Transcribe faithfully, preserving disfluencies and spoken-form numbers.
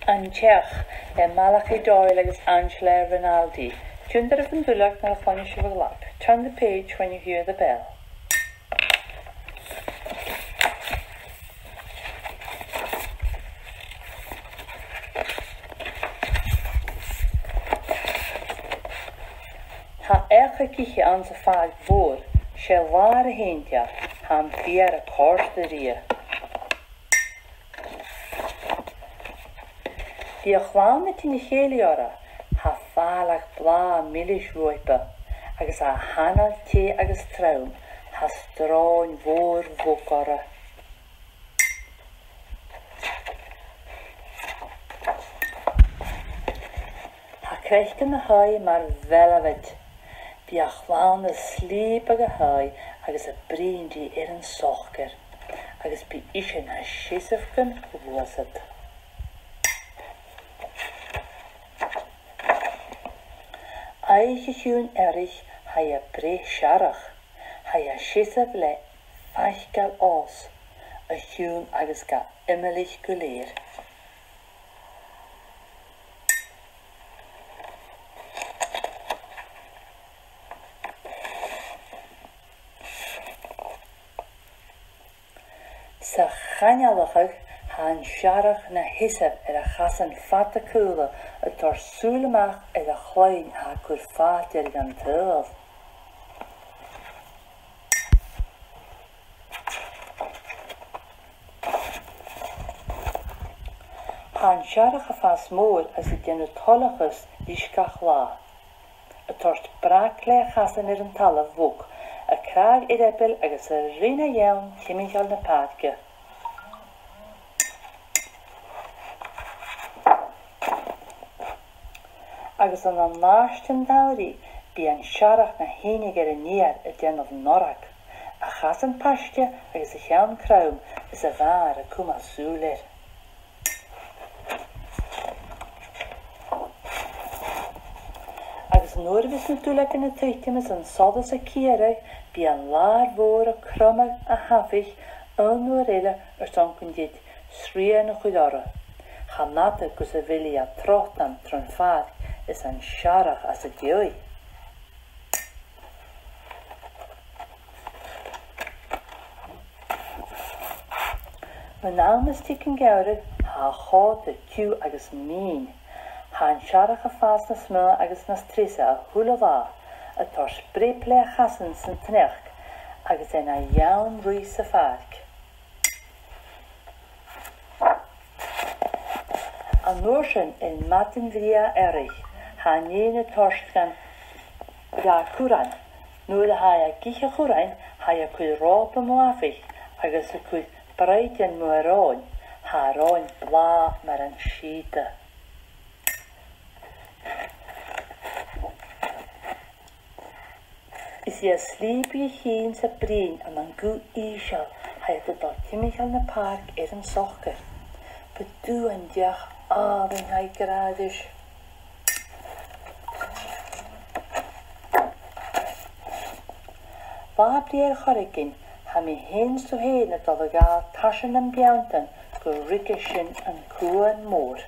An t-each le Malachi Doyle agus Angela Rinaldi. Tionndaidh an duilleag nuair a chluinneas sibh an glag. Turn the page when you hear the bell. Tha each ag ithe anns a' phàirc mhòr, 's e làr a th' innte, tha am feur a' còrdadh rithe. Bidh a' chlann a' tighinn a chèilidh oirre, tha fàileadh blàth milis bhuaipe, agus tha a h-anail teth agus trom, tha sròn mhòr bhog oirre. Tha craiceann na h-aoigh mar velvet. Bidh a' chlann a' slìobadh a h-aoigh agus a' bruidhinn rithe air an socair, agus bidh ise na seasamh gun ghluasad. Oidhche Chiùin Earraich, tha i a' breith searrach, tha i a' seasamh le faiceall os a chionn agus ga imlich gu lèir. 'S a' choinnealachadh, tha an searrach na sheasamh air a chasan fada caola a' toirt sùil a-mach air a' chloinn a tha a' cur fàilte air dhan t-saoghal. Tha an searrach a' fàs mòr agus a' dèanamh toileachas ris gach latha, a' toirt brag le a chasan air an talamh bhog, a' crathadh earbaill agus a' ruith na dheann timcheall na pàirce. Agus ann an àirde an t-samhraidh, bidh an searrach na shìneadh air an fheur a' dèanamh norrag, a chasan paiste agus a cheann crom is a mhàthair a' cumail sùil air. Agus nuair a bhios na duilleagan a' tuiteam is an solas a' ciaradh, bidh an làr mhòr a' cromadh a thafaich aon uair eile airson gun tèid sreath a chur oirre. Chan fhada gus am bi i a' trod tron phàirc is an searrach às a dèidh. Mun àm as tig an geamhradh, tha a' chòta tiugh agus mìn. Tha an searrach a' fàs nas motha agus nas treasa a h-uile latha, a' toirt breab le a chasan san t-sneachd agus e na dheann-ruith sa phàirc. An uair sin, air madainn bhrèagha earraich, tha an nighean a' toirt dhan dà churran. Nuair a tha e ag ithe a' churrain, tha e a' cur ròpa mu amhaich agus a' cur braighdean mu a shròin. Tha a shròin blàth mar an sìoda. Is e a' slìobadh a chinn 's a' bruidhinn ann an guth ìosal, tha iad a' dol timcheall na pàirc air an socair. Bu dubh an t-each àlainn, tha i ag ràdh ris. Latha brèagha air choreigin, tha mi fhìn 's tu fhèin a' dol a ghabhail tarsainn nam beanntan gu ruige sinn an cuan mòr.